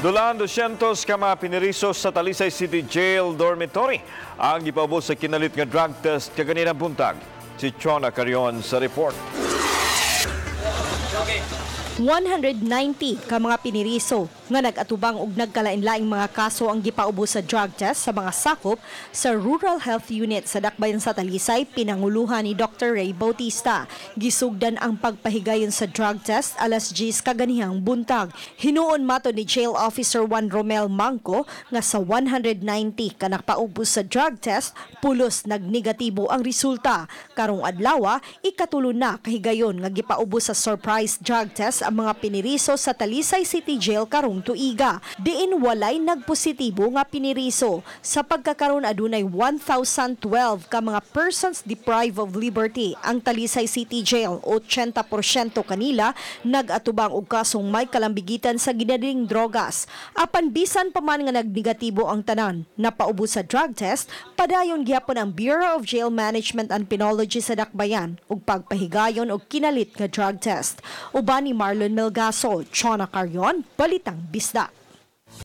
Dulaan 200 ka mga piniriso sa Talisay City Jail Dormitory ang gipaubos sa kinalit nga drug test kaganinang buntag. Si Chona Carion sa report. 190 ka mga piniriso nga nag-atubang og nagkalain-laing mga kaso ang gipaubos sa drug test sa mga sakop sa Rural Health Unit sa Dakbayan sa Talisay, pinanguluhan ni Dr. Ray Bautista. Gisugdan ang pagpahigayon sa drug test alas 10 kaganihang buntag. Hinuon matod ni Jail Officer Juan Romel Manco nga sa 190 ka nagpaubos sa drug test, pulos nagnegatibo ang resulta. Karong adlaw, ikatulo na kahigayon nga gipaubos sa surprise drug test ang mga piniriso sa Talisay City Jail karong tuiga. Diin walay nagpositibo nga piniriso. Sa pagkakaron, adunay 1,012 ka mga persons deprived of liberty ang Talisay City Jail. 80% kanila nag-atubang og kasong may kalambigitan sa ginadiling drogas. Apan bisan pa man nga nagnegatibo ang tanan napaubos sa drug test, padayon gyapon ang Bureau of Jail Management and Penology sa Dakbayan ug pagpahigayon og kinalit nga drug test. Uban ni Marlon Melgaso, Chona Carion, Balitang Bisdak.